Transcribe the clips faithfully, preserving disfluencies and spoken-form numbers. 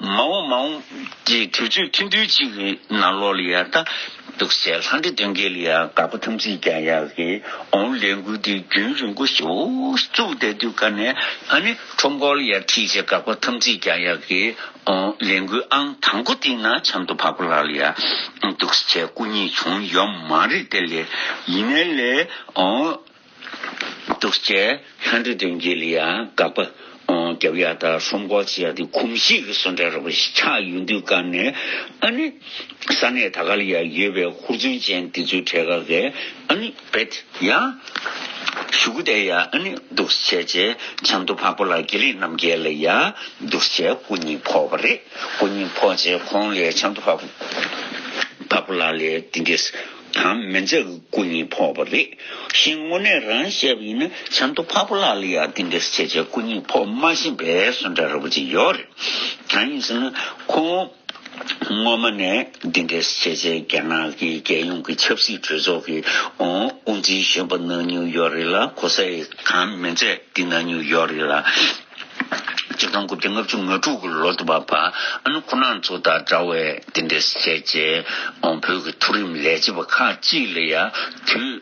མ་འོངས་མ་འོངས་ཀྱི་དུས་ཚོད་ཐུང་ཐུང་ཅིག་གི་ནང་ལོགས་ལ་ཡ་ད་འདུག་སེ་ལྷ་འདྲེ་གདོན་བགེགས་ལ་ཡ་དགག་པ་དམ་ཚིག་རྒྱག་ཡག་གི་ཨོང་ལས་འགུལ་དེ་རྒྱུན་རིང་པོ་ཞེ་པོ་བཙུགས་བསྡད་དུས་ཀ་ནས། ཨ་ནི་ཁྲོམ་སྐོར་ལ་ཡ་ཁྲིད་བྱས་དགག་པ་དམ་ཚིག་རྒྱག་ཡག་གི་ཨོང་ལས་འགུལ་ཨང་དང་པོ་དེ་ན་ཆབ་མདོ་འཕགས་པ་ལགས་ལ་ཡ་འདུག་སེ་བྱས་སྐུ་ཉིད་བྱུང་ཡོད་མ་རེད། དེ་ལས་ཡིན་ནའི་ལས་ཨོང་འདུག་སེ་བྱས་ལྷ་འདྲེ་གདོན་བགེགས་ལ་ཡ་དགག་པ་ཨོང་རྒྱབ་ཡག་དང་ཁྲོམ་སྐོར་བྱེད་ཡག་དེ་གོམས་གཤིས་ཀྱི་བཟོ་འདྲ་འདྲ་པོ་ཞིག་ཆགས་ཡོང་དུས་ཀ་ནས། ཨ་ནི་ས་གནས་ད་ག་ལ་ཡ་ཡོད་པའི་ཧུར་བརྩོན་ཅན་འདི་ཚོའི་གྲས་ཁ་གས་ཨ་ནི་བེད་ཡ་ཞུ་གི་བསྡད་ཡ། ཨ་ནི་འདུག་སེ་བྱས་བྱས་ཆབ་མདོ་འཕགས་པ་ལགས་དགེ་ལེགས་རྣམ་རྒྱལ་ལ་ཡ་འདུག་སེ་བྱས་སྐུ་ཉིད་ཕོག་པ་རེད། སྐུ་ཉིད་ཕོག་བྱས་ཁོང་ལ་ཡ་ཆབ་མདོ་འཕགས་པ་ལགས་ལ་ཡ་འདི་འདྲས་དང་མི་འཛད་སྐུ་ཉིད་ཕོག་པ་རེད། གཞན་དངོས་གནས་རང་བཤད་པ་ཡིན་ན་ཆབ་མདོ་འཕགས་པ་ལགས་ལ་ཡ་འདི་འདྲས་བྱས་བྱས་སྐུ་ཉིད་ཕོག་མ་ཤེས་པའི་བཟོ་འདྲ་འདྲ་པོ་ཅིག་ཡོད་རེད། གང་ཡིན་ཟེར་ན་ཁོང་སྔོན་མ་ནས་འདི་འདྲས་བྱས་བྱས་རྒྱ་ནག་གི་རྒྱལ་ཡོངས་ཀྱི་ཆབ་སྲིད་གྲོས་ཚོགས་ཀྱི་ཨོང་དབུ་འཛིན་གཞོན་པ་གནང་མྱོང་ཡོད་རེད་ལ། གོ་ས་ཡི་གང་མི་འཛད་འདི་གནང་མྱོང་ཡོད་རེད་ལ། ཆིག་སྟོང་དགུ་བརྒྱ་ལྔ་བཅུ་ང་དྲུག་གི་ལོ་དུ་བ་བ་ཨ་ནི་ཁོ་རང་ཚོ་དང་འདྲ་བའི་འདི་འདྲས་བྱས་བྱས་ཨོང་བོད་ཀྱི་མཐོ་རིམ་ལས་བྱེད་པ་ཁག་ཅིག་ལ་ཡ་དུས་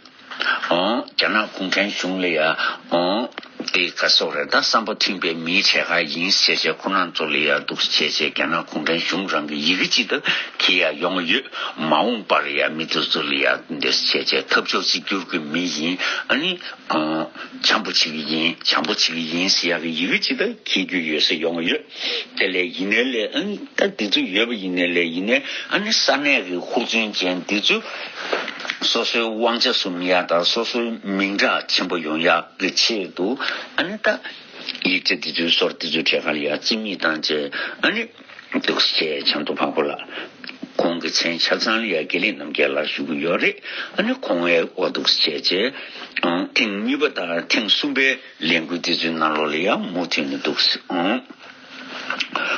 ཨོང་རྒྱ་ནག་གུང་ཁྲན་གཞུང་ལ་ཡ་ཨོང་དེ་ག་སོགས་རེད། ད་བསམ་པ་མཐུན་པའི་མིའི་གྲས་ཁ་ཡིན་ཟེར་བྱས་ཁོ་རང་ཚོ་ལ་ཡ་འདུག་བྱས་བྱས་རྒྱ་ནག་གུང་ཁྲན་གཞུང་རང་གི་ཡི་གེ་ཅིག་ད་འཁྱེར་ཡ་ཡོང་གི་ཡོད། མ་འོངས་པར་ཡ་མི་དེ་ཚོ་ལ་ཡ་འདི་འདྲས་བྱས་བྱས་འཐབ་ཕྱོགས་གཅིག་གྱུར་གྱི་མི་ཡིན། ཨ་ནི་ཨོང་འཆམ་པོ་བྱེད་ཀྱི་ཡིན། འཆམ་པོ་བྱེད་ཀྱི་ཡིན་ཟེར་ཡག་གི་ཡི་གེ་ཅིག་ད་འཁྱེར་རྒྱུ་ཡོད་ས་ཡོང་གི་ཡོད། དེ་ལས་ཡིན་ནའི་ལས་ཨ་ནི་ད་འདི་ཚོ་ཡོད་པ་ཡིན་ནའི་ལས་ཡིན་ནའི་ཨ་ནི་ས་གནས་ཀྱི་ཧུར་བརྩོན་ཅན་འདི་ཚོ་སོ་སོའི་དབང་ཆ་བཟུང་ཡག་དང་སོ་སོའི་མིང་གྲགས་ཆེན་པོ་ཡོང་ཡག་གི་ཆེད་དུ་ཨ་ནི་ད་ཡིག་ཆ་འདི་ཚོའི་སོར་འདི་ཚོའི་གྲས་ཁ་ལ་ཡ་རྩིས་མེད་བཏང་བྱས། ཨ་ནི་འདུག་སེ་བྱས་ཆབ་མདོ་འཕགས་པ་ལགས་ཁོང་གི་མཚན་ཆ་ཚང་ལ་ཡ་དགེ་ལེགས་རྣམ་རྒྱལ་ལགས་ཞུ་གི་ཡོད་རེད། ཨ་ནི་ཁོང་ཨེ་འོ་འདུག་སེ་བྱས་བྱས་ཨང་ཐེངས་གཉིས་པ་དང་ཐེངས་གསུམ་པའི་ལས་འགུལ་འདི་ཚོའི་ནང་ལོགས་ལ་ཡ་མུ་མཐུད་ནས་འདུག་སེ་ཨང་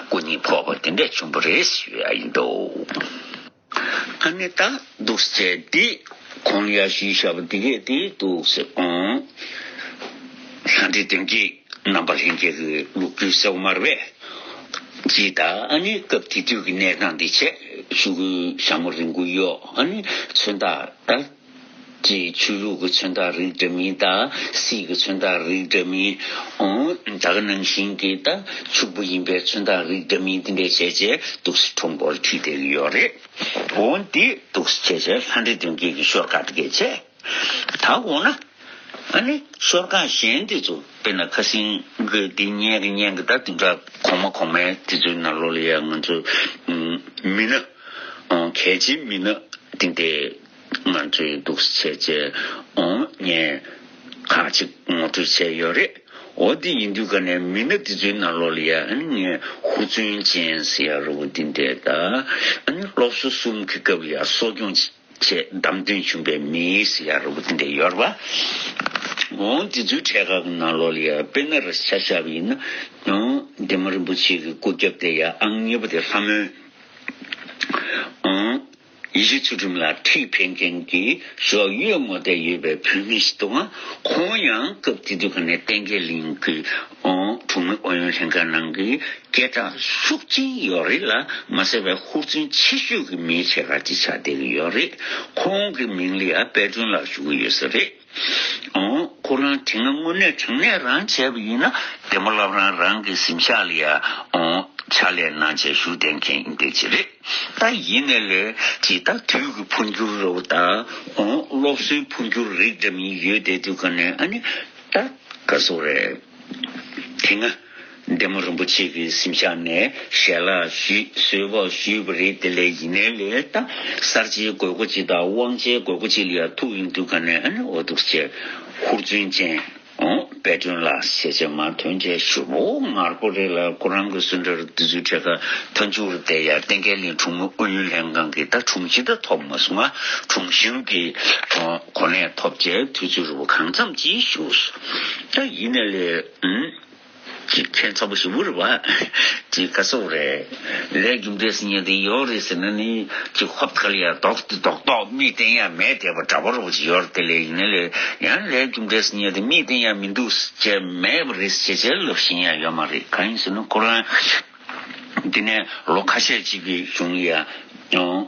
སྐུ་ཉིད་ཕོག་པ་དེ་འདྲ་བྱུང་བ་རེད་ཞུ་ཡ་ཡིན་འདུག་ཨ་ནི་ད་འདུག་སེ་བྱས་འདི་ཁོང་ལ་ཡ་ཞུས་བཞག་པ་འདི་གས་དེ་འདུག་སེ་ཨང་ལྷ་འདྲེ་གདོན་བགེགས་རྣམ་པ་ལྷན་སྐྱེས་ཀྱི་ལོ་རྒྱུས་གསལ་པོ་མ་རེད་པས། ཅེས་དང་ཨ་ནི་སྐབས་དེ་དུས་ཀྱི་གནས་སྟངས་འདི་བྱས་ཞུ་གི་ཞྭ་མོ་རིང་པོ་གཡོག་ཨ་ནི་མཚོན་རྟགས་ད་ཅེས་ཆོས་ལུགས་ཀྱི་མཚོན་རྟགས་རིགས་འདྲ་མིན་དང་སྲིད་ཀྱི་མཚོན་རྟགས་རིགས་འདྲ་མིན། ཨོང་ད་ག་ནང་བཞིན་གྱི་ད་ཕྱུག་པོ་ཡིན་པའི་མཚོན་རྟགས་རིགས་འདྲ་མིན་འདི་འདྲ་བྱས་བྱས་འདུག་སེ་ཁྲོམ་སྐོར་ཁྲིད་བསྡད་ཀྱི་ཡོད་རེད། འོ་འདི་འདུག་སེ་བྱས་བྱས་ལྷ་འདྲེ་གདོན་བགེགས་ཀྱི་ཤོ་ལོ་ཀ་དེ་གས་བྱས། ད་འོ་ན། ཨ་ནི་ཤོ་ལོ་ཀ་གཞན་དེ་ཚོ་དཔེར་ན་ཁ་སང་གི་འདི་སྙན་གི་སྙན་གི་ད་དེ་འདྲ་གོང་མ་གོང་མའི་དེ་ཚོའི་ནང་ལོགས་ལ་ཡ་ང་ཚོ་མི་སྣ་གལ་ཆེའི་མི་སྣ་དེ་འདྲས་ང་ཚོས་འདུག་སེ་བྱས་བྱས་ངས་ཁག་ཅིག་ངོ་སྤྲོད་བྱས་ཡོད་རེད། འོ་དེ་ཡིན་དུས་ཀ་ནས་མི་སྣ་དེ་ཚོའི་ནང་ལོགས་ལ་ཡ་ཨ་ནི་ངས་ཧུར་བརྩོན་ཅན་ཟེར་ཡ་རུ་དེ་འདྲས་ད་ཨ་ནི་སློབ་གསོ་གསུམ་གྱི་སྐབས་ལ་ཡ་གསོ་སྐྱོང་བྱས། ཆེས་བདམས་ཐོན་བྱུང་བའི་མིས་ཡ་རུ་དེ་འདྲ་ཡོད་རེད་པ། འོང་དེ་ཚོའི་གྲས་ཁག་གི་ནང་ལོགས་ལ་ཡ་དཔེར་ན་ར་ཆ་བཞག་པ་ཡིན་ན་འོང་ལྡན་མ་རིན་པོ་ཆེ་གི་སྐུ་རྒྱབ་དེ་ཡ་ཨང་གཉིས་པ་དེ་ལྷ་མོའི་འོང་ཡེ་ཤེས་ཚུལ་ཁྲིམས་ལ་ཁྲིད་ཕེབས་མཁན་གྱི་ཞོགས་གཡོན་ངོ་དེ་ཡོད་པའི་བུད་མེད་ཞིག་འདུག་ཨང་ཁོང་ཡང་སྐབས་དེ་དུས་ཁ་ནས་བསྟན་རྒྱས་གླིང་གི་འོང་གྲོང་མི་ཨུ་ཡོན་ལྷན་ཁང་ནང་གི་སྐད་གྲགས་ཤུགས་ཆེན་ཡོད་རེད་ལ་མ་ཟད་པའི་ཧུར་བརྩོན་ཆེ་ཤོས་ཀྱི་མིའི་ཆེ་ཁག་ཅིག་ཆགས་བསྡད་ཀྱི་ཡོད་རེད། ཁོང་གི་མིང་ལ་ཡ་དཔལ་སྒྲོན་ལགས་ཞུ་གི་ཡོད་ས་རེད། ཨོང་ཁོ་རང་དེ་སྔ་དངོས་གནས་དྲང་གནས་རང་བྱས་པ་ཡིན་ན་བདེ་མོ་བླ་བྲང་རང་གི་གཟིམ་ཤག་ལ་ཡ་ཨོང་ཕྱག་ལས་གནང་བྱས་བཞུགས་བསྡད་མཁན་ཡིན་བསྡད་ཀྱི་རེད། ད་ཡིན་ནའི་ལས་ཅིག་ད་དུས་ཀྱི་འཕོ་འགྱུར་རོ་ད་ཨོང་སློབ་གསོའི་འཕོ་འགྱུར་རིགས་འདྲ་མིན་ཡོད་བསྡད་དུས་ག་ནས་ཨ་ནི་ད་ག་སོག་རེད། དེ་སྔ་བདེ་མོ་རིན་པོ་ཆེ་གི་གཟིམ་ཤག་ནས་ཞལ་ལག་ཞུས་གསོལ་ཕོགས་ཞུས་པ་རེད། དེ་ལས་ཡིན་ནའི་ལས་ད་གསར་བརྗེའི་དགོས་མཁོ་ཅིག་དང་དབང་ཆའི་དགོས་མཁོ་ཅིག་ལ་ཡ་ཐུག་ཡོང་དུས་ག་ནས་ཨ་ནི་འོ་འདུག་སེ་ཧུར་བརྩོན་ཅན་ཨོ་དཔལ་སྒྲོན་ལགས་ཞེས་བྱས་མར་ཐོན་བྱས་ཞེ་པོ་ངར་པོ་རེད་ལ་ཁོ་རང་གི་གསུང་འདྲ་དེ་ཚོའི་གྲས་ཁ་མཐའ་མཇུག་རུ་བསྡད་ཡ་བསྟན་རྒྱས་གླིང་གྲོང་མི་ཨུ་ཡོན་ལྷན་ཁང་གི་ད་དྲུང་ཆེ་ད་ཐོབ་མ་སོང་ང་དྲུང་གཞོན་གྱི་གོ་གནས་ཐོབ་བྱས་དུས་ཚོད་རུ་གང་འཚམ་ཅིག་བཞུགས་སོང་། ད་ཡིན་ནའི་ལས་ཨུམ། ཅིག་ཁྱད་མཚར་པོ་ཞེ་པོ་རེད་པ། ཅིག་ག་སོག་རེད། ལས་རྒྱུ་འབྲས་ཟེར་མཁན་དེ་ཡོད་རེད་ཟེར་ན་ནི་ཅིག་ཧོབ་ཁ་ལ་ཡ་རྡོག་རྡོག་རྡོག་མིག་བསྟན་ཡ་མེད་བསྡད་པ་འདྲ་པོ་རོ་ཅིག་ཡོད་རེད། དེ་ལས་ཡིན་ན་ལས་ཡང་ལས་རྒྱུ་འབྲས་ཟེར་མཁན་དེ་མིག་བསྟན་ཡ་མི་འདུག་ཅེས་མེད་པ་རེད་ཅེས་ཅེས་ལབ་ཤེས་ཡ་ཡོད་མ་རེད། གང་ཡིན་ཟེར་ན་ཁོ་རང་ དེ་ནས་ལོ་ཁ་ཤས་ཅིག་གི་གཞུང་ལ་ཡ་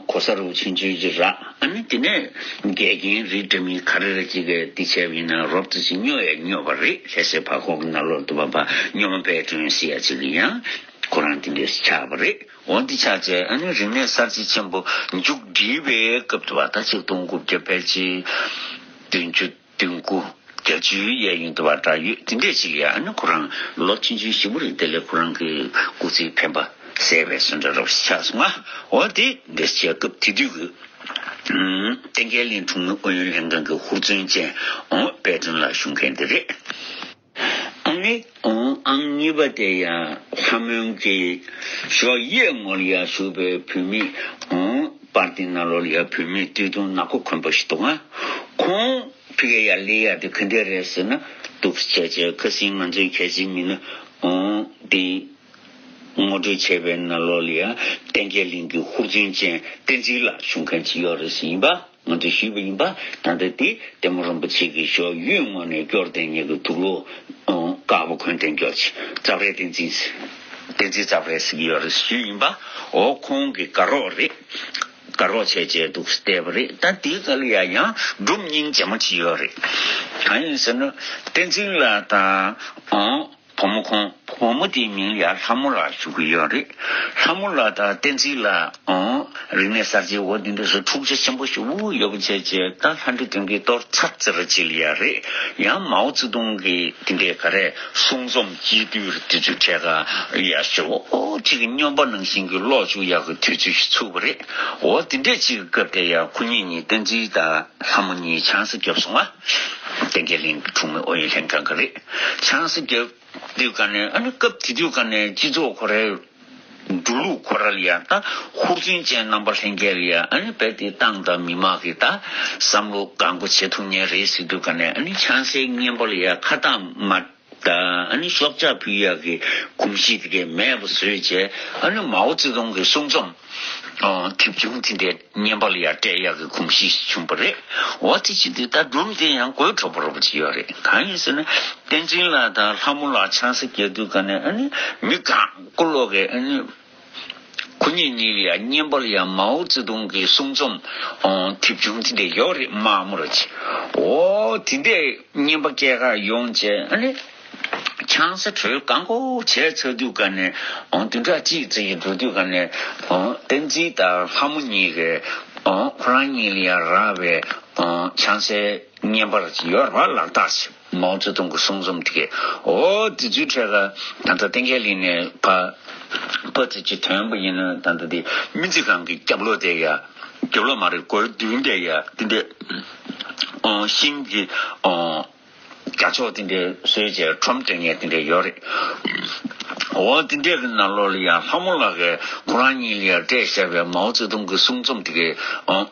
གོ་ས་རུ་ཕྱིན་བྱོས་ཅིག་རག་ཨ་ནི་དེ་ནས་འགལ་རྐྱེན་རིགས་འདྲ་མིན་ག་རེ་རེ་ཅིག་གིས་འདི་བྱས་པ་ཡིན་ན་རོབ་ཙམ་ཅིག་སྨྱོ་ཡ་སྨྱོ་བ་རེད། ལྷ་སའི་བར་ཁོག་གི་ནང་ལོགས་དུ་བ་བ་སྨྱོ་མ་པའི་སྒྲོན་ཟེར་ཡ་ཅིག་གི་ཡང་ཁོ་རང་དེ་འདྲས་ཆགས་པ་རེད། འོ་འདི་ཆགས་བྱས་ཨ་ནི་རིག་གནས་གསར་བརྗེ་ཆེན་པོ་མཇུག་སྒྲིལ་བའི་སྐབས་དུ་བ་ད་ཆིག་སྟོང་དགུ་བརྒྱ་ཕལ་ཆེར་བདུན་ཅུ། བདུན་དགུ། བརྒྱད་ཅུའི་གཡས་གཡོན་དུ་བ་འདྲ་ཡོད་དེ་འདྲས་ཅིག་ལ་ཡ་ཨ་ནི་ཁོ་རང་ལོ་ཆུང་ཆུང་ཞེ་པོ་རེད། དེ་ལས་ཁོ་རང་གི་སྐུ་ཚེའི་འཕེན་པ་ཟད་པའི་བཟོ་འདྲ་རོབ་ཞིག་ཆགས་སོང་ང་། འོ་དེ་འདྲས་བྱས་སྐབས་དེ་དུས་ཀྱི་བསྟན་རྒྱས་གླིང་གྲོང་མི་ཨུ་ཡོན་ལྷན་ཁང་གི་ཧུར་བརྩོན་ཅན་འོ་དཔལ་སྒྲོན་ལགས་ཞུ་མཁན་དེ་རེད། ཨ་ནི་ཨང་གཉིས་པ་དེ་ཡང་ལྷ་མོན་གྱི་ཞོགས་གཡས་ངོས་ལ་ཡ་བཞུགས་པའི་བུད་མེད་པར་དེ་ནང་ལོགས་ལ་ཡ་བུད་མེད་སྟོད་ཐུང་ནག་པོ་གོན་པ་ཞིག་འདུག་ང་། ཁོང་ཕ་གིར་ཡ་སླེབས་ཡ་དེ་ག་འདྲས་རེད་ཟེར་ན་འདུག་སེ་བྱས་བྱས་ཁ་སང་ང་ཚོའི་གལ་ཆེ་མིན་ན་འོང་དེ་ངོ་སྤྲོད་བྱས་པའི་ནང་ལོགས་ལ་ཡ་བསྟན་རྒྱས་གླིང་གི་ཧུར་བརྩོན་ཅན་བསྟན་འཛིན་ལགས་ཞུ་མཁན་ཅིག་ཡོད་རེད་ཟེར་ཡིན་པ། ང་ཚོས་ཞུས་པ་ཡིན་པ། ད་ལྟ་དེ་ལྟད་མོ་རིན་པོ་ཆེ་གི་ཞོགས་གཡོན་ངོས་ནས་སྐྱོར་དེ་ཉེ་གི་དུག་ལོག་དཀར་པོ་གོན་དེ་སྐྱོར་ཅིག་རྩབ་ཧྲལ་བསྟན་འཛིན། བསྟན་འཛིན་རྩབ་ཧྲལ་ཟེར་གྱི་ཡོད་རེད་ཞུས་ཡིན་པ། འོ་ཁོང་གི་དགའ་རོགས་རེད། དགའ་རོགས་བྱས་བྱས་འདུག་བལྟས་པ་རེད། ད་དེའི་སྐབས་ལ་ཡ་ཡང་སྒྲུང་སྙིང་རྗེ་མོ་ཅིག་ཡོད་རེད། གང་ཡིན་ཟེར་ན་བསྟན་འཛིན་ལགས་དང་འོ། བུ་མོ་ཁོང་བུ་མོ་དེའི་མིང་ལ་ཡ་ལྷ་མོ་ལགས་ཞུ་གི་ཡོད་རེད། ལྷ་མོ་ལགས་དང་བསྟན་འཛིན་ལགས་འོང་རིག་གནས་གསར་བརྗེའི་འོ་འདི་འདྲ་སོ་འཁྲུག་ཆ་ཆེན་པོ་ཞེ་པོ་ཡོད་པ་བྱས་བྱས་ད་ལྷ་འདྲེ་སྟོན་ཀའི་གཏོར་ཚར་ཚར་ཅིག་ལ་ཡ་རེད། ཡང་མའོ་ཙེ་ཏུང་གི་དེ་འདྲའི་ག་རེ་གསུང་རྩོམ་སྤྱི་འཐུས་དེ་ཚོའི་གྲས་ཀ་ཡ་ཞེ་པོ་ཅིག་གི་སྨྱོན་པ་ནང་བཞིན་གྱི་ཀློག་བཅུག་ཡག་གི་དུས་ཚོད་ཞིག་ཚུགས་པ་རེད། འོ་དེ་འདྲས་ཅིག་གི་སྐབས་དེ་ཡ་ཁོ་གཉིས་གཉིས་བསྟན་འཛིན་དང་ལྷ་མོ་གཉིས་ཆང་ས་བརྒྱབ་སོང་ང་། བསྟན་རྒྱས་གླིང་གི་གྲོང་མི་ཨུ་ཡོན་ལྷན་ཁང་གི་རེད། ཆང་ས་བརྒྱབ། དུས་ག་ནས་ཨ་ནི་སྐབས་དེ་དུས་ག་ནས་སྤྱི་ཚོགས་ཁོ་རའི་འགྲོ་ལུགས་ཁོ་ར་ལ་ཡ་ད་ཧུར་བརྩོན་ཅན་རྣམ་པ་ལྷན་རྒྱས་ལ་ཡ་ཨ་ནི་རྦད་དེ་ཏང་དང་མི་མང་གི་ད་བསམ་བློ་གང་པོ་བྱེད་ཐུབ་མཁན་རེད་ཟེར་དུས་ག་ནས་ཨ་ནི་ཆང་སའི་བརྙན་པར་ལ་ཡ་ཁ་གཏམ་མ་ད་ཨ་ནི་ཤོག་ཆག་ཕུལ་ཡག་གི་གོམས་གཤིས་དེ་གས་མེད་པ་བཟོས་བྱས་ཨ་ནི་མའོ་ཙེ་ཏུང་གི་གསུང་རྩོམ་དེབ་ཆུང་དེ་འདྲའི་བརྙན་པར་ལ་ཡ་སྤྲད་ཡག་གི་གོམས་གཤིས་ཤིག་བྱུང་པ་རེད། འོ་དེ་བྱེད་དུས་ད་སྒྲུང་དེ་ཡང་དགོད་བྲོ་པོ་རོ་པོ་ཅིག་ཡོད་རེད། གང་ཡིན་ཟེར་ན། བསྟན་འཛིན་ལགས་དང་ལྷ་མོ་ལགས་ཆང་ས་བརྒྱབ་དུས་ག་ནས་ཨ་ནི་མི་གང་ཀུ་ལོག་གིས་ཨ་ནི་ཁོ་གཉིས་གཉིས་ལ་ཡ་བརྙན་པར་ལ་ཡ་མའོ་ཙེ་ཏུང་གི་གསུང་རྩོམ་དེབ་ཆུང་དེ་འདྲ་ཡོད་རེད། དམར་མོ་ར་ཅིག་འོ་དེ་འདྲས་བརྙན་པར་སྐྱེལ་ག་ཡོང་བྱས་ཨ་ནི་ཆང་ས་དྲོད་གང་གོ་བྱས་ཚར་དུས་ག་ནས་འོ་བདུན་ཕྲག་གཅིག་ཙམ་ཡིན་འགྲོ་དུས་ག་ནས་འོ་བསྟན་འཛིན་དང་ལྷ་མོ་གཉིས་ཀས་འོ་ཁོ་རང་གཉིས་ལ་ཡ་རག་པའི་འོ་ཆང་སའི་བརྙན་པར་ཡོད་རེད་པ། ལག་རྟགས་ཤིག་མའོ་ཙེ་ཏུང་གི་གསུང་རྩོམ་དེ་གས། འོ་དེ་ཚོའི་གྲས་ཀ་ད་ལྟ་བསྟན་རྒྱས་གླིང་ནས་ཕ་ཕ་ཙི་ཅིག་ཐོན་པ་ཡིན་ན་ད་ལྟ་དེ་སྨན་རྩིས་ཁང་གི་རྒྱབ་ལོགས་དེ་ཡ། རྒྱབ་ལོགས་མ་རེད། སྒོའི་མདུན་དེ་ཡ་དེ་འདྲས་ཨོ་ཤིང་གི་ཨོ་རྒྱ་ཕྱོགས་དེ་འདྲས་བཟོས་བྱས་ཁྲོམ་སྟོན་མཁན་དེ་འདྲས་ཡོད་རེད། འོ་དེ་འདྲས་ཀྱི་ནང་ལོགས་ལ་ཡ་ལྷ་མོ་ལགས་ཀྱིས་ཁོ་རང་གཉིས་ལ་ཡ་སྤྲད་བཞག་པའི་མའོ་ཙེ་ཏུང་གི་གསུང་རྩོམ་དེ་གས་ཨོ།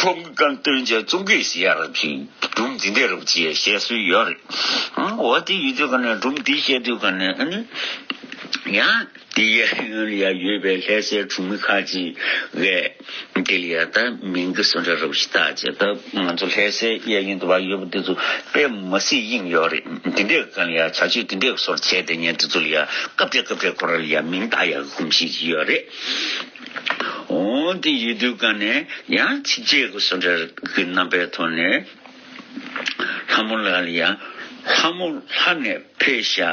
ཁྲོམ་སྒང་སྟོན་བྱས་བཙོང་གི་ཟེར་ཡ་རབ་ཅིག་སྒྲུང་འདི་འདྲས་རབ་ཅིག་བཤད་སྲོལ་ཡོད་རེད། ཨང་འོ་དེ་ཡོད་དུས་ག་ནས་སྒྲུང་འདི་བཤད་དུས་ག་ནས་ཨ་ནི་ཡང་དེ་གཡས་གཡོན་ལ་ཡ་ཡོད་པའི་ལྷ་སའི་གྲོང་མི་ཁག་ཅིག་གིས་འདི་ལ་ཡ་ད་མིང་གི་བཟོ་འདྲ་རབ་ཞིག་བཏགས་བྱས། ད་ང་ཚོ་ལྷ་སའི་གཡས་གཡོན་དུ་བ་ཡོད་པ་འདི་ཚོ་དཔེ་མ་སྲིད་དབྱིངས་ཡོད་རེད། འདི་འདྲས་ག་ལ་ཡ་བྱ་སྤྱོད་འདི་འདྲས་བཟོ་བྱས་དེ་ཉན་དེ་ཚོ་ལ་ཡ་སྐབས་དེ་སྐབས་དེ་ཁོ་ར་ལ་ཡ་མིང་བཏགས་ཡག་གི་གོམས་གཤིས་ཅིག་ཡོད་རེད། འོ་དེ་ཡོད་དུས་ག་ནས་ཡང་ཚིགས་བཅད་ཀྱི་བཟོ་འདྲ་གི་རྣམ་པའི་ཐོག་ནས་ལྷ་མོ་ལགས་ལ་ཡང་ལྷ་མོ་ལྷ་ནས་ཕེབས་ཤག་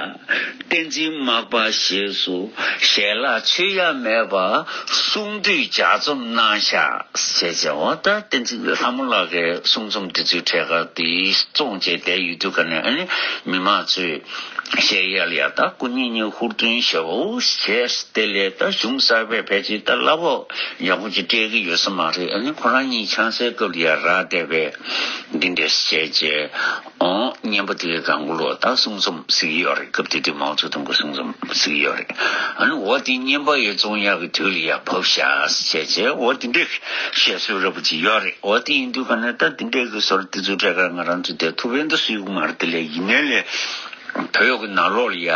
བསྟན་འཛིན་མག་པ་ཞེས་སུ་ཞལ་ལག་མཆོད་ཡ་མེད་པ་གསུང་དུས་ལྗགས་རྩོམ་གནང་ཤག་ཞེས་བྱ་བ། ད་བསྟན་འཛིན་ལྷ་མོ་ལགས་ཀྱི་གསུང་རྩོམ་དེ་ཚོའི་གྲས་ཀ་དེ་བཙོང་བྱས་བསྡད་ཡོད་དུས་ག་ནས་ཨ་ནི་མི་མང་ཚོས་བཤད་ཡ་ལ་ཡ་ད་སྐུ་ཉིད་གཉིས་ཧུར་བརྩོན་ཞེ་པོ་བྱས། དེ་ལས་ད་གཞུང་གསར་པས་ཕལ་ཆེར་ད་གླ་ཕོགས་ཡག་པོ་ཅིག་སྤྲད་ཀྱི་ཡོད་ས་མ་རེད། ཨ་ནི་ཁོ་རང་གཉིས་ཆང་སའི་སྐབས་ལ་ཡ་རག་བསྡད་པའི་འདི་འདྲས་བྱས་རྗེས་ཨོ་བརྙན་པ་དེའི་སྒང་གུ་ལོ་ད་གསུང་རྩོམ་གཟིགས་ཡོད་རེད། སྐབས་དེ་དུས་མའོ་ཙེ་ཏུང་གི་གསུང་རྩོམ་གཟིགས་ཡོད་རེད། ཨ་ནི་འོ་དེ་བརྙན་པ་ཡི་བཙོང་ཡག་གི་དུས་ལ་ཡ་བབས་ཤག་བྱས་རྗེས་འོ་དེ་འདྲས་བཤད་སྲོལ་ར་བ་ཅིག་ཡོད་རེད། འོ་དེ་ཡིན་དུས་ག་ནས་ད་དེ་འདྲས་ཀྱི་སོར་དེ་ཚོའི་གྲས་ཀ་ང་རང་ཚོ་དེ་ཐུབ་པའི་འདི་སུས་གི་མ་རེད། དེ་ལས་ཡིན་ནའི་ལས་བོད་ཡོག་གི་ནང་ལོགས་ལ་ཡ།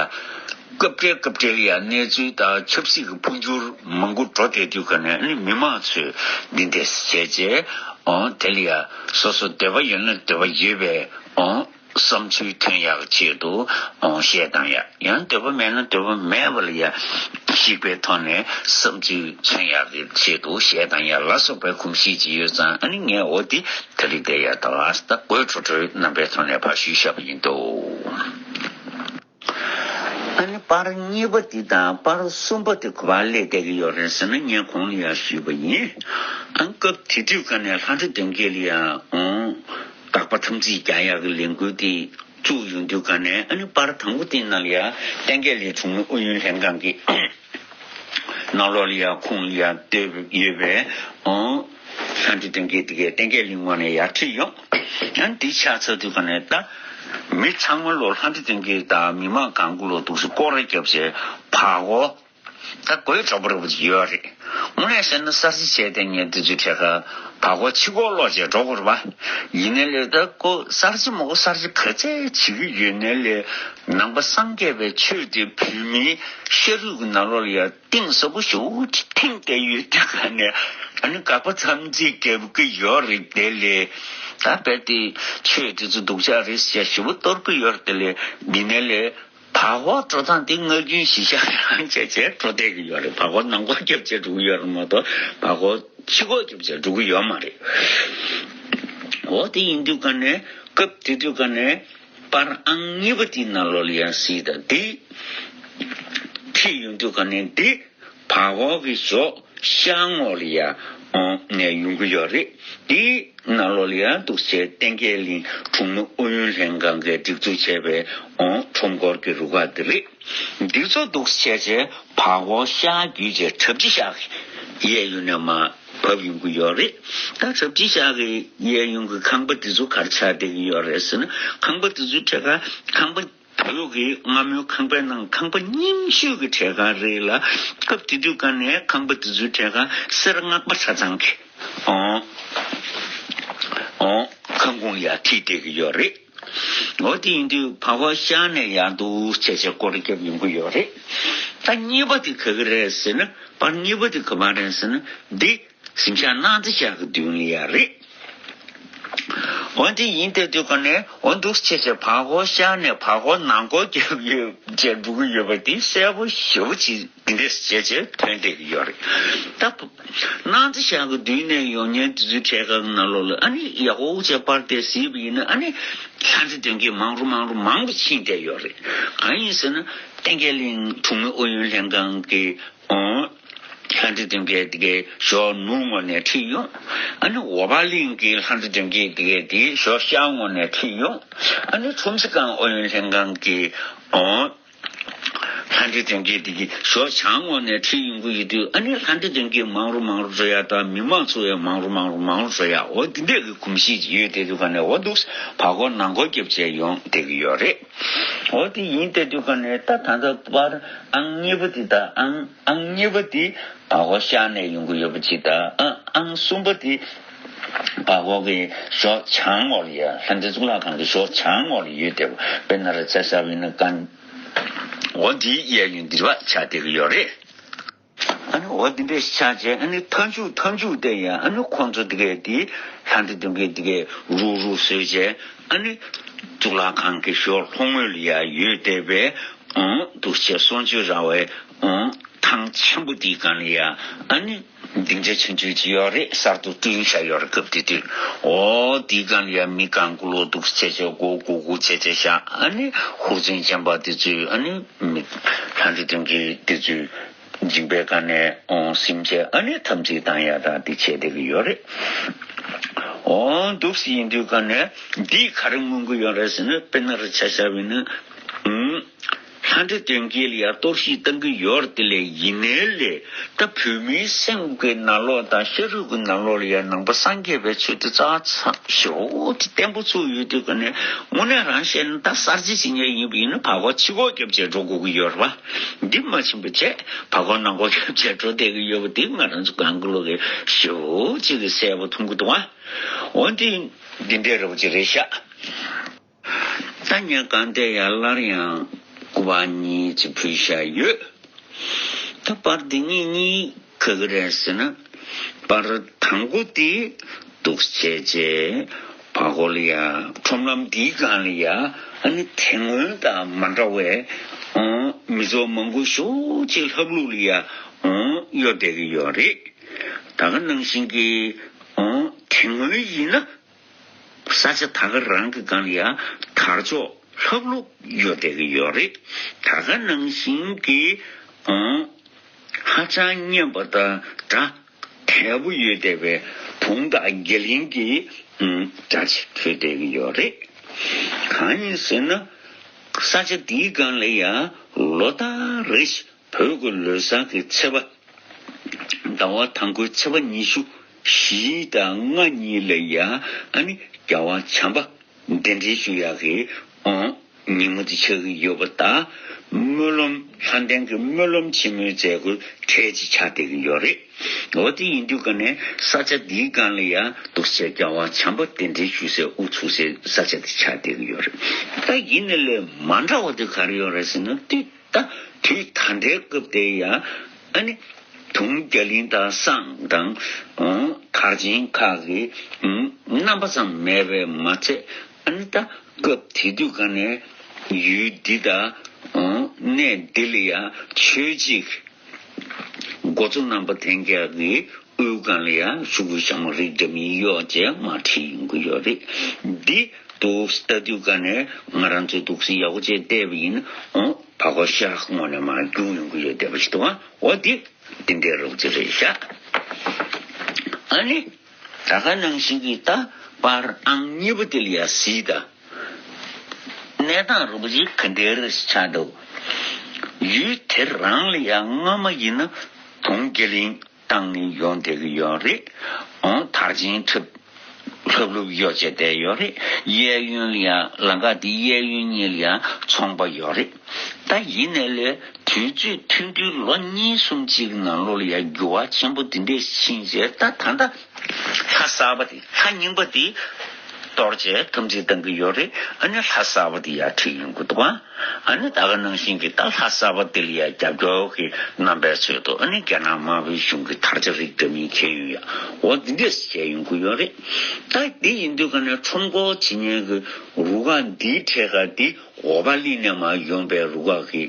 སྐབས་འཕྲལ་སྐབས་འཕྲལ་ཡང་གནས་ཚུལ་དང་ཆབ་སྲིད་ཀྱི་འཕོ་འགྱུར་མང་པོ་འགྲོ་བསྡད་དུས་ག་ནས་ཨ་ནི་མི་མང་ཚོས་འདི་འདྲས་བྱས་རྗེས་ཨོ་དེ་ལ་ཡང་སོ་སོ་འདོད་པ་ཡོད་ན་འདོད་པ་ཡོད་པའི་ཨོ་བསམ་ཚུལ་ཐོན་ཡག་ཆེད་དུ་ཨོ་བཤད་བཏང་ཡག་ཡང་འདོད་པ་མེད་ན་འདོད་པ་མེད་པ་ལ་ཡང་ ཞིག་པའི་ཐོག་ནས་བསམ་ཚུལ་མཚོན་ཡག་གི་ཆེད་དུ་གཞས་དང་ཡང་ལ་སོགས་པའི་གོམས་གཤིས་ཅིག་ཡོད་ཙང་། ཨ་ནི་ངས་འོ་དེ་ད་རིང་དེ་ཡ་ད་ལ་ད་དགོད་བྲོ་བྲོའི་རྣམ་པའི་ཐོག་ནས་ཕར་ཞུས་བཞག་པ་ཡིན་འདུག། ཨ་ནི་པར་གཉིས་པ་འདི་དང་པར་གསུམ་པ་དེ་ག་པར་སླེབས་བསྡད་ཀྱི་ཡོད་རེད་ཟེར་ན། ངས་གོང་ལ་ཡང་ཞུས་པ་ཡིན། ཨ། སྐབས་དེ་དུས་ཀ་ནས་ལྷ་འདྲེ་གདོན་བགེགས་ལ་ཡང་འོང་། དགག་པ་དམ་ཚིག་རྒྱག་ཡག་གི་ལས་འགུལ་དེ་བཙུགས་ཡོང་དུས་ཀ་ནས། ཨ་ནི་པར་དང་པོ་དེ་ནང་ལ་ཡང་བསྟན་རྒྱས་གླིང་གྲོང་མི་ཨུ་ཡོན་ལྷན་ཁང་གི་ནང་ལོགས་ལ་ཡང་ཁོང་ལ་ཡང་བསྟོད་ཡོད་པའི་འོང་། ལྷ་འདྲེ་གདོན་བགེགས་དེ་གས་བསྟན་རྒྱས་གླིང་ངོས་ནས་ཡར་ཁྲིད་ཡོང་། ཡང་འདི་ཆགས་ཚར་དུས་ཀ་ནས་ད་མི་ཚང་མ་ལོ་ལྷ་འདྲེ་གདོན་བགེགས་དང་མི་མང་གང་ག་ལོ་འདུག་སེ་སྐོར་ར་བརྒྱབ་བྱས་བར་སྐོར། ད་དགོད་བྲོ་བོ་ར་བོ་ཅིག་ཡོད་རེད། དངོས་གནས་བཤད་ན་གསར་བརྗེ་བྱས་བསྡད་མཁན་དེ་ཚོའི་གྲས་ཀ་བར་སྐོར་ཕྱི་སྐོར་ལོག་བྱས་འགྲོ་དགོས་རེད་པ། ཡིན་ནའི་ལས་ད་ཁོ་གསར་བརྗེ་མ་གཏོགས་གསར་བརྗེ་ག་ཚད་བྱེད་ཀྱི་ཡོད་ནའི་ལས། ནང་པ་སངས་རྒྱས་པའི་ཆོས་དེ་བོད་མིའི་ཤ་རུས་ཀྱི་ནང་ལོགས་ལ་ཡ་གཏིང་ཟབ་པོ་ཞེ་པོ་ཅིག་ཐིམ་བསྡད་ཡོད་དུས་ཀ་ནས། ཨ་ནི་དགག་པ་དམ་ཚིག་རྒྱབ་ཀྱི་ཡོད་རེད་དེ་ལས། ད་རྦད་དེ་ཆོས་དེ་ཚོ་སྡུག་ཅག་རེད་ཟེར་ཞེ་པོ་གཏོར་གྱི་ཡོད་རེད་དེ་ལས། ཡིན་ནའི་ལས། བར་སྐོར་འགྲོ་སྟངས་འདི་ངག་རྒྱུན་གཞི་བཞག་རང་བྱས་བྱས་འགྲོ་བསྡད་ཀྱི་ཡོད་རེད། བར་སྐོར་ནང་སྐོར་རྒྱབ་བྱས་འགྲོ་གི་ཡོད་རེད་མ་གཏོགས། བར་སྐོར་ཕྱི་སྐོར་རྒྱབ་བྱས་འགྲོ་གི་ཡོད་མ་རེད། འོ་དེ་ཡིན་དུས་ཀ་ནས། སྐབས་དེ་དུས་ཀ་ནས་པར་ཨང་གཉིས་པ་དེའི་ནང་ལོགས་ལ་ཡང་གཟིགས་དང་། དེ་ཁྲིད་ཡོང་དུས་ཀ་ནས་འདི་བར་སྐོར་གྱི་ཞོགས་ཤར་ངོས་ལ་ཡ་ནས་ཡོང་གི་ཡོད་རེད། དེའི་ནང་ལོགས་ལ་ཡང་འདུག་སེ་བསྟན་རྒྱས་གླིང་གྲོང་མི་ཨུ་ཡོན་ལྷན་ཁང་གིས་སྒྲིག་འཛུགས་བྱས་པའི་ཁྲོམ་སྐོར་གྱི་རུ་ཁག་དེ་རེད། འདི་ཚོ་འདུག་སེ་བྱས་བྱས་བར་སྐོར་ཤར་བརྒྱུད་བྱས་གྲབས་ཅི་ཤག་གཡས་གཡོན་ནས་མར་བབས་ཡོང་གི་ཡོད་རེད། ད་གྲབས་ཅི་ཤག་གི་གཡས་གཡོན་གྱི་ཁང་པ་དེ་ཚོ་ག་རེ་ཆགས་བསྡད་ཀྱི་ཡོད་རེད་ཟེར་ན། ཁང་པ་དེ་ཚོའི་གྲས་ཀ་ཁང་པ། བོད་ཀྱི་སྔ་མོའི་ཁང་པའི་ནང་ཁང་པ་རྙིང་ཤོས་ཀྱི་གྲས་ཀ་རེད་ལ། སྐབས་དེ་དུས་ཀ་ནས་ཁང་པ་དེ་ཚོའི་གྲས་ཀ་གསེར་སྔགས་པ་ཆ་ཚང་གི་ཨོ་ཨོ་ཁང་ཁུངས་ཡར་ཁྲིད་བསྡད་ཀྱི་ཡོད་རེད། འོ་དེ་ཡིན་དུས་བར་སྐོར་ཤར་ནས་ཡར་འདུག་བྱས་བྱས་སྐོར་ར་བརྒྱབ་ཡོང་གི་ཡོད་རེད། ད་གཉིས་པ་དེ་ག་གི་རེད་ཟེར་ན། པར་གཉིས་པ་དེ་ག་པར་རེད་ཟེར་ན། འདི་གཟིམ་ཤག་སྣང་རྩེ་ཤག་གི་མདུན་ལ་ཡ་རེད། འོ་དེ་ཡིན་དེ་དུས་ཀ་ནས་འོ་འདུག་སེ་བྱས་བྱས་བར་སྐོར་ཤར་ནས་བར་སྐོར་ནང་སྐོར་རྒྱབ་ཡོད་བྱས་འགྲོ་གི་ཡོད་པ་དེ་གསལ་པོ་ཞེ་པོ་ཅིག་འདི་འདྲས་བྱས་བྱས་ཐོན་བསྡད་ཀྱི་ཡོད་རེད། ད་སྣང་རྩེ་ཤག་གི་མདུན་ནས་ཡོང་མཁན་དེ་ཚོའི་གྲས་ཀ་ནང་ལོགས་ལ། ཨ་ནི་ཡག་པོ་བྱས་པར་དེ་གཟིགས་པ་ཡིན་ན། ཨ་ནི་ལྷ་འདྲེ་གདོན་བགེགས་མང་རུ་མང་རུ་མང་རུ་ཕྱིན་བསྡད་ཡོད་རེད། གང་ཡིན་ཟེར་ན། བསྟན་རྒྱས་གླིང་གྲོང་མི་ཨུ་ཡོན་ལྷན་ཁང་གི་ཨོ། ལྷ་འདྲེ་གདོན་བགེགས་དེ་གའི་ཞོགས་ནུབ་ངོས་ནས་ཁྲིད་ཡོང་། ཨ་ནི་འོ་བ་གླིང་གི་ལྷ་འདྲེ་གདོན་བགེགས་དེ་གའི་དེ་ཞོགས་ཤར་ངོས་ནས་ཁྲིད་ཡོང་། ཨ་ནི་ཁྲོམ་གཟིགས་ཁང་ཨུ་ཡོན་ལྷན་ཁང་གི་ཨོ། ལྷ་འདྲེ་གདོན་བགེགས་དེ་གའི་ཞོགས་བྱང་ངོས་ནས་ཁྲིད་ཡོང་གི་ཡོད་དུས། ཨ་ནི་ལྷ་འདྲེ་གདོན་བགེགས་མང་རུ་མང་རུ་འགྲོ་ཡ་དང་། མི་མང་ཚོ་ཡང་མང་རུ་མང་རུ་མང་རུ་འགྲོ་ཡ། འོ་དེ་འདྲས་ཀྱི་གོམས་གཤིས་ཅིག་ཡོད་དེ་དུས་ཀ་ནས། འོ་འདུག་བར་སྐོར་ནང་སྐོར་རྒྱབ་བྱས་ཡོང་བསྡད་ཀྱི་ཡོད་རེད། འོ་དེ་ཡིན་དེ་དུས་ཀ་ནས། ད་ད་ལྟ་པར་ཨང་གཉིས་པ་དེ་དང་ཨང་ཨང་གཉིས་པ་དེ་བར་སྐོར་ཤར་ནས་ཡོང་གི་ཡོད་པ་ཅིག་དང་། ཨ་ཨང་གསུམ་པ་དེ་བར་སྐོར་གྱི་ཞོགས་བྱང་ངོས་ལ་ཡ། ལྷ་འདྲེ་གཙུག་ལག་ཁང་གི་ཞོགས་བྱང་ངོས་ལ་ཡོད་དེ། དཔེར་ན་རེ་ཆ་བཞག་པ་ཡིན་ན་ཀན། འོ་དེའི་གཡས་གཡོན་འདི་རེད་པ། ཆགས་བསྡད་ཀྱི་ཡོད་རེད། ཨ་ནི་འོ་དེ་འདྲས་ཆགས་བྱས། ཨ་ནི་མཐའ་མཇུག་མཐའ་མཇུག་དེ་ཡ། ཨ་ནི་ཁོང་ཚོ་དེ་གས་དེ་ལྷ་འདྲེ་གདོན་བགེགས་དེ་གས་རུག་རུག་བཟོས་བྱས། ཨ་ནི་གཙུག་ལག་ཁང་གི་ཞོགས་ལྷོ་ངོས་ལ་ཡ་ཡོད་བསྡད་པའི་ཨང་འདུག་སེ་བྱས་གསང་སྤྱོད་ར་བའི་ཨང་ཐང་ཆེན་པོ་དེའི་སྒང་ལ་ཡ། ཨ་ནི་སྡིངས་ཆ་ཆུང་ཆུང་ཅིག་ཡོད་རེད། གསར་དུ་བསྐྲུན་བཞག་ཡོད་རེད། སྐབས་དེ་དུས། འོ་དེའི་སྒང་ལ་ཡ་མི་གང་ག་ལོ་འདུག་སེ་བྱས་བྱས་སྒུག་སྒུག་སྒུག་བྱས་བྱས་བཞག་ཨ་ནི་ཧུར་བརྩོན་ཅན་པ་དེ་ཚོས། ཨ་ནི་མི་ལྷ་འདྲེ་གདོན་བགེགས་དེ་ཚོས་མཇིང་པའི་སྒང་ནས་ཨོང་ཟིན་བྱས། ཨ་ནི་དམ་ཚིག་བཏང་ཡ་དང་དེ་བྱས་བསྡད་ཀྱི་ཡོད་རེད། ཨོང་འདུག་སེ་ཡིན་དུས་ཀ་ནས་འདིས་ག་རེ་མངོན་གྱི་ཡོད་རེད་ཟེར་ན། དཔེར་ན་རེ་ཆ་བཞག་པ་ཡིན་ན། ཨུམ། ལྷ་འདྲེ་གདོན་བགེགས་ལ་ཡ་གཏོར་བཤིག་བཏང་གི་ཡོད་རེད་དེ་ལས། ཡིན་ནའི་ལས་ད་བོད་མིའི་སེམས་ཀྱི་ནང་ལོགས་དང་ཤ་རུས་ཀྱི་ནང་ལོགས་ལ་ཡ་ནང་པ་སངས་རྒྱས་པའི་ཆོས་དེ་རྩ་ཚ་ཞེ་པོ་ཅིག་བརྟན་པོ་ཚུགས་ཡོད་དུས་ཀ་ནས། དངོས་གནས་རང་བཤད་ན་ད་གསར་བརྗེ་བྱེད་མཁན་ཡིན་པ་ཡིན་ན། བར་སྐོར་ཕྱི་སྐོར་རྒྱབ་བྱས་འགྲོ་དགོས་ཀྱི་ཡོད་རེད་པ། འདི་མ་ཕྱིན་པ་བྱས་བར་སྐོར་ནང་སྐོར་རྒྱབ་བྱས་འགྲོ་བསྡད་ཀྱི་ཡོད་པ་དེ་ང་རང་ཚོ་གང་གི་ལོ་གི་ཞེ་པོ་ཅིག་གི་གསལ་པོ་མཐོང་གི་འདུག་ཨ། འོ་འདི་འདི་འདྲའི་རེ་བ་ཅིག་རེད་ཤག་ད་ངས་གང་ལྟར་ཡང་སླར་ཡང་སྐུ་པར་གཉིས་ཅིག་ཕུལ་བཞག་ཡོད། ད་པར་འདི་གཉིས་གཉིས་ག་གི་རེད་ཟེར་ན། པར་དང་པོ་དེ་འདུག་སེ་བྱས་བྱས་བར་སྐོར་ལ་ཡ། ཁྲོམ་ལམ་འདིའི་སྒང་ལ་ཡ། ཨ་ནི་དེ་སྔོན་དང་མ་འདྲ་བའི་ ཨོ་མི་ཚོགས་མང་པོ་ཞེ་པོ་ཅིག་ལྷབ་ལྷུབ་ལ་ཡ་ཨོ་གཡོ་བསྡད་ཀྱི་ཡོད་རེད། ད་ག་ནང་བཞིན་གྱི་ཨོ་དེ་སྔོན་ཡིན་ན། ས་ཆ་ད་ག་རང་གི་སྒང་ལ་ཡ་དར་ལྕོག་ལྷབ་ལྷུབ་གཡོ་བསྡད་ཀྱི་ཡོད་རེད། ད་ག་ནང་བཞིན་གྱི་ཨོ་ཧ་ཅང་སྙན་པ་དང་སྒྲ་དལ་པོ་ཡོད་བསྡད་པའི་དུང་དང་རྒྱ་གླིང་གི་ཨུམ་སྒྲ་ཅིག་ཐོས་བསྡད་ཀྱི་ཡོད་རེད། གང་ཡིན་ཟེར་ན། ས་ཆ་འདིའི་སྒང་ལ་ཡ་ལོ་ལྟར་རེ་བཞིན་བོད་ཀྱི་ལོ་གསར་གྱི་ཚེས་པ། ཟླ་བ་དང་པོའི་ཚེས་པ་ཉི་ཤུ་བཞི་དང་ལྔ་གཉིས་ལ་ཡ་ཨ་ནི་རྒྱལ་བ་བྱམས་པ་གདན་འདྲེན་ཞུ་ཡག་གི་ཨོ་ཉིན་མོ་དེ་ཆགས་ཀྱི་ཡོད་པ་དང་། སྨོན་ལམ་ལྷ་ལྡན་གྱི་སྨོན་ལམ་ཆེན་མོའི་མཛད་སྒོའི་གྲས་ཅིག་ཆགས་བསྡད་ཀྱི་ཡོད་རེད། འོ་དེ་ཡིན་དུས་ག་ནས་ས་ཆ་འདིའི་སྒང་ལ་ཡ་འདུག་སེ་རྒྱལ་བ་བྱམས་པ་གདན་འདྲེན་ཞུ་སའི་དབུ་ཚུགས་སའི་ས་ཆ་དེ་ཆགས་བསྡད་ཀྱི་ཡོད་རེད། ད་ཡིན་ནའི་ལས་མ་འདྲ་བ་དེ་ག་རེ་ཡོད་རེད་ཟེར་ན། དེ་ད་དུས་ད་ལྟའི་སྐབས་དེ་ཡ་ཨ་ནི་དུང་རྒྱ་གླིང་དང་བསང་དང་ཨོ་དར་ཆེན་ཁག་གི་ཨུམ་རྣམ་པ་ཙམ་མེད་པས་མ་ཚད། ཨ་ནི་ད་སྐབས་དེ་དུས་ག་ནས་ཡུལ་འདི་དང་ཨོ་གནས་འདི་ལ་ཡ་ཆོས་གཅིག་འགོ་གཙོ་རྣམ་པ་ལྷན་རྒྱས་ཀྱི་དབུའི་སྒང་ལ་ཡ་ཤོག་གུ་ཞྭ་མོ་རིགས་འདྲ་མིན་གཡོགས་བྱས་མར་ཁྲིད་ཡོང་གི་ཡོད་རེད། འདི་འདུག་ལྟ་དུས་ག་ནས་ང་རང་ཚོས་འདུག་སེ་ཡག་པོ་བྱས་བལྟས་པ་ཡིན་ན། ཨོ་བ་གོ་ཤ་ཁ་སྔོན་ནས་མར་རྒྱུག་ཡོང་གི་ཡོད་བསྡད་པ་ཞིག་འདུག་ཨ། འོ་འདི་འདི་འདྲའི་རོབ་ཙམ་རེད་ཤག་ཨ་ནི་ད་ག་ནང་བཞིན་གྱི་ད་པར་ཨང་གཉིས་པ་དེ་ལ་ཡ་གཟིགས་དང་། གནས་སྟངས་རོབ་ཙམ་ག་འདྲ་རེད་ཆགས་འདུག་ཡུལ་དེ་རང་ལ་ཡ་སྔ་མ་ཡིན་ན་དུང་རྒྱ་གླིང་བཏང་ནས་ཡོང་བསྡད་ཀྱི་ཡོད་རེད། ཨོ་དར་ཆེན་འཁྲབ་ལྷབ་ལྷུབ་གཡོ་བྱས་བསྡད་ཡོད་རེད། གཡས་གཡོན་ལ་ཡ་ལམ་ཁ་དེ་གཡས་གཡོན་གཉིས་ལ་ཡ་ཚོང་པ་ཡོད་རེད། ད་ཡིན་ནའི་ལས་དུས་ཚོད་ཐུང་ཐུང་ལོ་གཉིས་གསུམ་གཅིག་གི་ནང་ལོགས་ལ་ཡ་འགྱུར་བ་ཆེན་པོ་འདི་འདྲས་ཕྱིན་རྗེས། ད་ད་ལྟ་ལྷ་གསར་པ་དེ་ལྷ་རྙིང་པ་དེ་གཏོར་བྱས་འཐབ་འཛིང་བཏང་གི་ཡོད་རེད། ཨ་ནི་ལྷ་གསར་པ་དེ་ཡར་ཁྲིད་ཡོང་གི་འདུག་ཨ། ཨ་ནི་ད་ག་ནང་བཞིན་གྱི་ད་ལྷ་གསར་པ་དེ་ལ་ཡ་རྒྱབ་སྐྱོར་གྱི་རྣམ་པའི་ཚུལ་དུ་ཨ་ནི་རྒྱ་ནག་དམར་པོའི་གཞུང་གི་དར་ཆ་རིགས་འདྲ་མིན་འཁྱེར་ཡོང་ཡ། འོ་འདི་འདྲས་བྱས་ཡོང་གི་ཡོད་རེད། ད་འདི་ཡིན་དུས་ག་ནས་ཁྲོམ་སྐོར་བྱེད་མཁན་གྱི་རུ་ཁག་འདིའི་གྲས་ཁག་འདི་འོ་བ་གླིང་ནས་མར་ཡོང་པའི་རུ་ཁག་གི་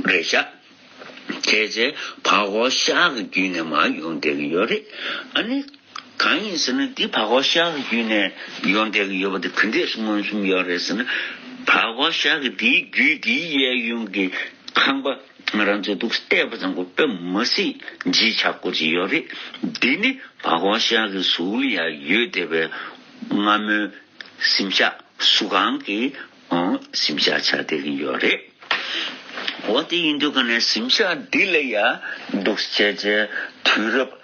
རེད་ཤག་བྱས་རྗེས་བར་སྐོར་ཤར་གྱི་བརྒྱུད་ནས་མར་ཡོང་བསྡད་ཀྱི་ཡོད་རེད། ཨ་ནི་གང་ཡིན་ཟེར་ན། འདི་བར་སྐོར་ཤར་གྱི་བརྒྱུད་ནས་ཡོང་བསྡད་ཀྱི་ཡོད་པ་དེ་ག་འདྲས་མངོན་སུམ་ཡོད་རེད་ཟེར་ན། བར་སྐོར་ཤར་གྱི་འདིའི་བརྒྱུད་འདིའི་གཡས་གཡོན་གྱི་ཁང་པ་ང་རང་ཚོས་འདུག་བལྟས་པ་ཙམ་གྱིས་དཔེ་མི་སྲིད་བརྗིད་ཆགས་སྐོར་ཅིག་ཡོད་རེད། འདི་ནི་བར་སྐོར་ཤར་གྱི་ཟུར་ལ་ཡང་ཡོད་བསྡད་པའི་སྔ་མོའི་གཟིམ་ཤག་གཟུགས་ཁང་གི་ཨང་གཟིམ་ཤག་ཆགས་བསྡད་ཀྱི་ཡོད་རེད། འོ་དེ་ཡིན་དུས་ག་ནས་གཟིམ་ཤག་འདི་ལ་ཡང་འདུག་བྱས་བྱས་དུས་རབས་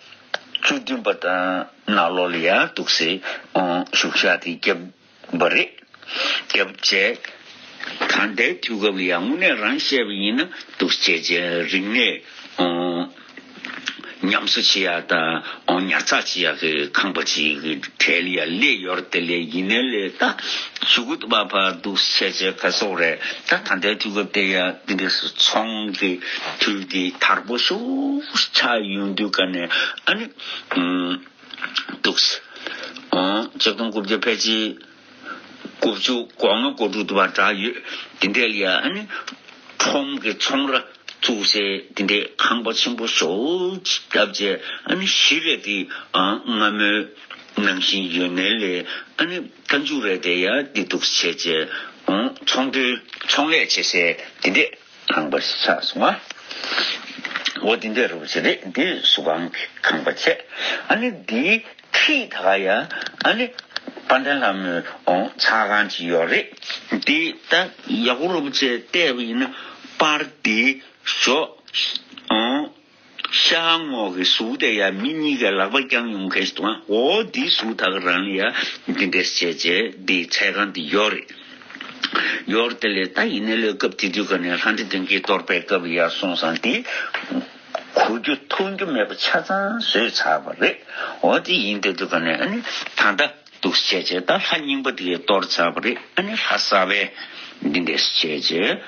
བཅུ་བདུན་པ་དང་ནང་ལོགས་ལ་ཡང་འདུག་སེ་ཨང་བཞུགས་ཤག་དེ་བརྒྱབ་པ་རེད། བརྒྱབ་བྱས་ད་ལྟའི་དུས་སྐབས་ལ་ཡང་དངོས་གནས་རང་བཤད་པ་ཡིན་ན་འདུག་བྱས་བྱས་རིག་གནས་ཨང་ཉམས་གསོ་བྱེད་ཡག་དང་ཨང་ཉར་ཚགས་བྱེད་ཡག་གི་ཁང་པ་ཅིག་གི་གྲས་ལ་ཡང་སླེབས་ཡོད་རེད། དེ་ལས་ཡིན་ནའི་ལས་ད་གཞུག་གུ་དུ་མ་ཕར་འདུག་བྱས་བྱས་ག་སོག་རེད། ད་ད་ལྟའི་དུས་སྐབས་དེ་ཡང་འདི་འདྲས་སུ་ཚོང་གི་དུས་འདི་དར་པོ་ཤུགས་ཆགས་ཡོང་དུས་ག་ནས་ཨ་ནི་ཨང་འདུག་ཨང་ཆིག་སྟོང་དགུ་བརྒྱ་ཕལ་ཆེར་དགུ་བཅུ་གོ་ལྔ་གོ་དྲུག་དུ་བ་གྲགས་ཡོད། དེ་འདྲས་ལ་ཡང་ཨ་ནི་ཁྲོམ་གྱི་ཚོང་ར་བཙུགས་སའི་དེ་འདྲས་ཁང་པ་ཆེན་པོ་ཞེ་པོ་ཅིག་བརྒྱབ་བྱས་ཨ་ནི་གཞི་རེད་དེ་ཨང་སྔ་མོའི་ནང་བཞིན་ཡོད་ནའི་ལས་ཨ་ནི་མཐའ་མཇུག་རེད་དེ་ཡང་འདི་འདུག་བྱས་བྱས་ཨང་ཚོང་དོན་ཚོང་ལས་བྱེད་སའི་དེ་འདྲས་ཁང་པ་ཞིག་ཆགས་སོང་ང་། འོ་འདི་འདྲས་རུ་ཞིག་རེད། འདི་གཟུགས་ཁང་གི་ཁང་པ་བྱས། ཨ་ནི་འདིའི་འཁྲིས་ད་ག་ཡ་ཨ་ནི་དཔལ་ལྡན་ལྷ་མོའི་ཨོང་ཚ་ཁང་ཅིག་ཡོད་རེད། འདི་ད་ཡག་པོ་རུ་བྱས་བལྟས་པ་ཡིན་ན་པར་འདིའི་ཞོ་ཨོང་ཤར་ངོས་ཀྱི་གཟུགས་དེ་ཡ་མི་གཉིས་ཀའི་ལག་པ་བརྐྱངས་ཡོང་མཁན་ཞིག་འདུག་ཨ། འོ་འདིའི་གཟུགས་ད་ག་རང་ལ་ཡ་འདི་འདྲས་བྱས་བྱས་འདིའི་ཚ་ཁང་འདི་ཡོད་རེད། ཡོད་རེད། དེ་ལས་ད་ཡིན་ནའི་ལས་སྐབས་དེ་དུས་ག་ནས་ལྷ་འདྲེ་གདོན་བགེགས་གཏོར་པའི་སྐབས་ཡར་སོང་ཙང་དེ་གོ་རྒྱུ་མཐོང་རྒྱུ་མེད་པ་ཆ་ཚང་བཟོས་ཚར་བ་རེད། འོ་དེ་ཡིན་དེ་དུས་ག་ནས་ཨ་ནི་ད་ལྟ་འདུག་བྱས་བྱས་ད་ལྷ་རྙིང་པ་དེ་གས་གཏོར་ཚར་བ་རེད། ཨ་ནི་ལྷ་གསར་པའི་འདི་འདྲས་བྱས་བྱས་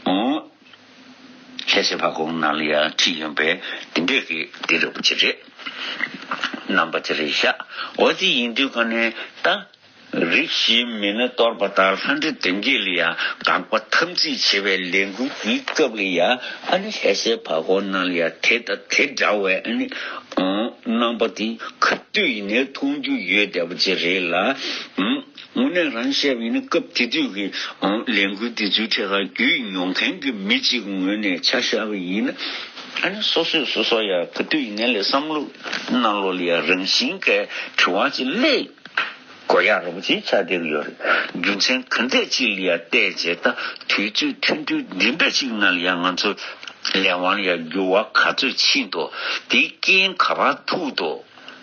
འོ་ལྷ་སའི་བར་སྐོར་ནང་ལ་ཡང་ཁྲིད་ཡོང་པའི་དེ་འདྲས་ཀྱི་དེ་རུ་ཅི་རེད། རྣམ་པ་དེ་རེད་ཤག་འོ་དེ་ཡིན་དུས་ག་ནས་ད། རིགས་ཞེས་མི་སྣ་གཏོར་པ་ལྟར་ལྷ་འདྲེ་གདོན་བགེགས་ལ་ཡང་དགག་པ་དམ་ཚིག་བྱེད་པའི་ལས་འགུལ་འདིའི་སྐབས་ལ་ཡང་ཨ་ནི་ལྷ་སའི་བར་སྐོར་ནང་ལ་ཡང་དེ་དང་དེ་འདྲ་བའི་ཨ་ནི་རྣམ་པ་དེ་ག་དུས་ཡིན་ནའི་མཐོང་རྒྱུ་ཡོད་བསྡད་པ་ཅིག་རེད་ལ། དངོས་གནས་རང་བཤད་པ་ཡིན་ན་སྐབས་དེ་དུས་ཀྱི་ལས་འགུལ་འདི་ཚོའི་ཐད་ཀར་རྒྱུས་མྱོང་མཁན་གྱི་མི་གཅིག་གི་ངོས་ནས་ཆ་བཞག་པ་ཡིན་ན། ཨ་ནི་སོ་སོས་སོ་སོ་ཡང་ག་དུས་ཡིན་ནའི་ལས་བསམ་བློ་ནང་ལོགས་ལ་ཡང་རང་བཞིན་གྱི་དྲི་བ་ཅིག་སླེབས་དགོས་ཡག་རོབ་ཅིག་ཆགས་བསྡད་ཀྱི་ཡོད་རེད། རྒྱུ་མཚན་ག་འདྲས་ཅིག་ལ་ཡང་བལྟས་བྱས་ད་དུས་ཚོད་ཐུང་ཐུང་འདི་འདྲ་ཅིག་ནང་ལ་ཡང་ང་ཚོ་ལས་དབང་ལ་ཡང་འགྱུར་བ་ག་ཚོད་ཕྱིན་འདུག་དེའི་རྐྱེན་ག་པར་ཐུག་འདུག་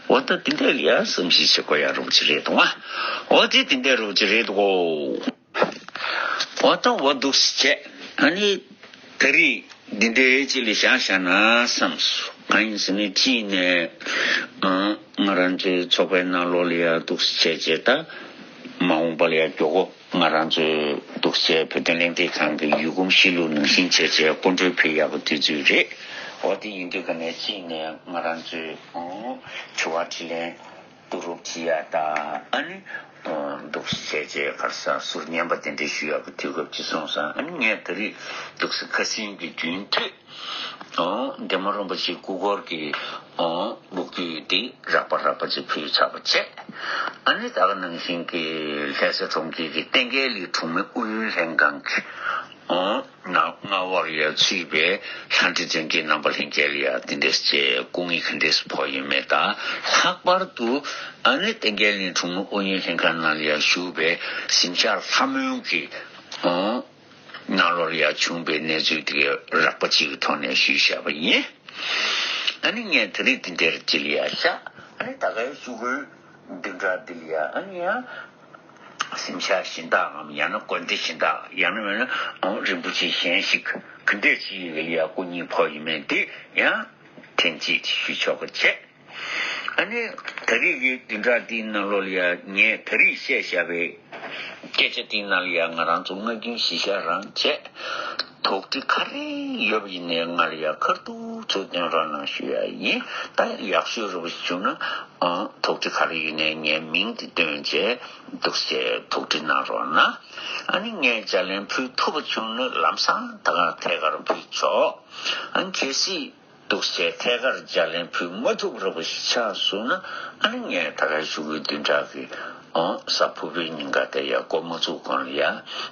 འོ་ད་དེ་འདྲས་ལ་ཡང་བསམ་གཞིག་བྱེད་དགོས་ཡག་རོབ་ཅིག་རེད་འདུག་ཨ། འོ་དེ་དེ་འདྲས་རོབ་ཅིག་རེད་འདུག་གོ། འོ་ད་འོ་འདུག་སེ་བྱས། ཨ་ནི་ད་རེས་འདི་འདྲའི་ཅིག་ལ་བཞག་བཞག་ན་བསམ་སོང་། གང་ཡིན་ཟེར་ན་གཅིག་ནས་ཨ་ང་རང་ཚོའི་ཚོགས་པའི་ནང་ལོགས་ལ་ཡ་འདུག་སེ་བྱས་བྱས་ད་མ་འོངས་པ་ལ་ཡ་མགྱོགས་པོ་ང་རང་ཚོའི་འདུག་སེ་བོད་དོན་གླེང་སྟེགས་ཁང་གི་ཡུལ་གོམས་གཤིས་ལུགས་ནང་བཞིན་བྱས་བྱས་སྐུ་མགྲོན་ཕེབས་ཡག་གི་དུས་ཚོད་རེད། འོ་དེ་ཡིན་དུས་ཀ་ནས་གཅིག་ནས་ང་རང་ཚོའི་ཨ་དྲི་བ་དྲིས་ལན་བསྡུ་རུབ་བྱེད་ཡ་ད་ཨ་ནི་འདུག་སེ་བྱས་བྱས་ག་རེ་ཟ་ཟུར་ཉན་པ་དེ་འདྲ་ཞུ་ཡག་གི་དུས་སྐབས་ཅིག་སོང་ཙང་། ཨ་ནི་ངས་ད་རེས་འདུག་སེ་ཁ་སང་གི་རྒྱུན་མཐུད་འདན་མ་རིན་པོ་ཆེའི་སྐུ་འཁོར་གྱི་ལོ་རྒྱུས་འདི་རགས་པ་རགས་པ་ཅིག་ཕུལ་ཚར་བ་བྱས། ཨ་ནི་ད་ག་ནང་བཞིན་གྱི་ལྷ་ས་གྲོང་ཁྱེར་གྱི་བསྟན་རྒྱས་གླིང་གྲོང་མི་ཨུ་ཡོན་ལྷན་ཁང་གི་ནང་སྔ་བར་ཡ་ཚུད་པའི་ལྷ་འདྲེ་གདོན་བགེགས་རྣམ་པ་ལྷན་རྒྱས་ལ་ཡ་དེ་འདྲས་ཀྱི་སྐུ་ངལ་ག་འདྲས་ཕོག་ཡོད་མེད་དང་། ལྷག་པར་དུ་ཨ་ནི་བསྟན་རྒྱས་གླིང་གྲོང་མི་ཨུ་ཡོན་ལྷན་ཁང་ནང་ལ་ཡ་བཞུགས་པའི་གཟིམ་ཤག་ལྷ་མོན་གྱི་ནང་ལོགས་ལ་ཡ་བྱུང་བའི་གནས་ཚུལ་དེ་ག་རགས་པ་ཅིག་གི་ཐོག་ནས་ཞུས་བཞག་པ་ཡིན། ཨ་ནི་ངས་ད་རེས་འདི་འདྲས་ཅིག་ལ་ཡ་བཞག་ཨ་ནི་ད་གའི་ཞུ་དགོས། བདུན་ཕྲག་འདི་ལ་ཡ་ཨ་ནི་ཡང་གཟིམ་ཤག་གཞན་དག་གམ་ཡང་ན་དགོན་སྡེ་གཞན་དག་ཡང་ན་མིན་ན་ཨང་རིན་པོ་ཆེ་གཞན་ཞིག་ག་འདྲས་ཅིག་ལ་ཡ་སྐུ་ཉིད་ཕོག་ཡོད་མེད་འདི་ཡང་ཐེངས་གཅིག་ཞུ་ཆོག་གི་བྱས། ཨ་ནི་ད་རེས་ཀྱི་བདུན་ཕྲག་འདིའི་ནང་ལོགས་ལ་ཡ་ངས་ད་རེས་བཤད་བཞག་པའི་སྐད་ཆ་དེའི་ནང་ལ་ཡང་ང་རང་ཚོ་ངག་རྒྱུན་གཞི་བཞག་རང་བྱས། དོགས་འདྲི་ག་རེ་ཡོད་པ་ཡིན་ནའི་ང་ལ་ཡང་ཁ་ཐུག་ཚུར་སྟོན་རོགས་གནང་ཞུ་ཡ་ཡིན། ད་ཡག་ཤོས་རེད་པ་ཞིག་བྱུང་ན་ཨང་དོགས་འདྲི་ག་རེ་ཡོད་ནའི་ངའི་མིང་དེ་བཏོན་བྱས་འདུག་སེ་དོགས་འདྲི་གནང་རོགས་གནང་། ཨ་ནི་ངས་ལྗགས་ལན་ཕུལ་ཐུབ་པ་བྱུང་ན་ལམ་སང་ད་ག་ཐད་ཀར་ཕུལ་ཆོག་ཨ་ནི་གལ་སྲིད་འདུག་སེ་ཐད་ཀར་ལྗགས་ལན་ཕུལ་མ་ཐུབ་རོགས་པ་ཞིག་ཆགས་སོང་ན། ཨ་ནི་ངས་ད་ག་ཞུ་གི་བདུན་ཕྲག་གི་ཨང་གཟའ་ཕུར་བུའི་ཉིན་ཀ་དེ་ཡ་འགོ་མ་ཚུགས་གོང་ལ་ཡ་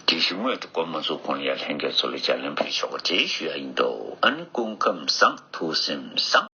དེ་བཞིན་ངོས་དེ་འགོ་མ་ཚུགས་གོང་ལ་ཡ་ལྷན་རྒྱས་ཚོ་ལ་ལྗགས་ལན་ཕུལ་ཆོག་པ་དེ་ཞུ་ཡ་ཡིན་འདུག་ཨ་ནི་སྐུ་ཁམས་བཟང་། ཐུགས་སེམས་བཟང་།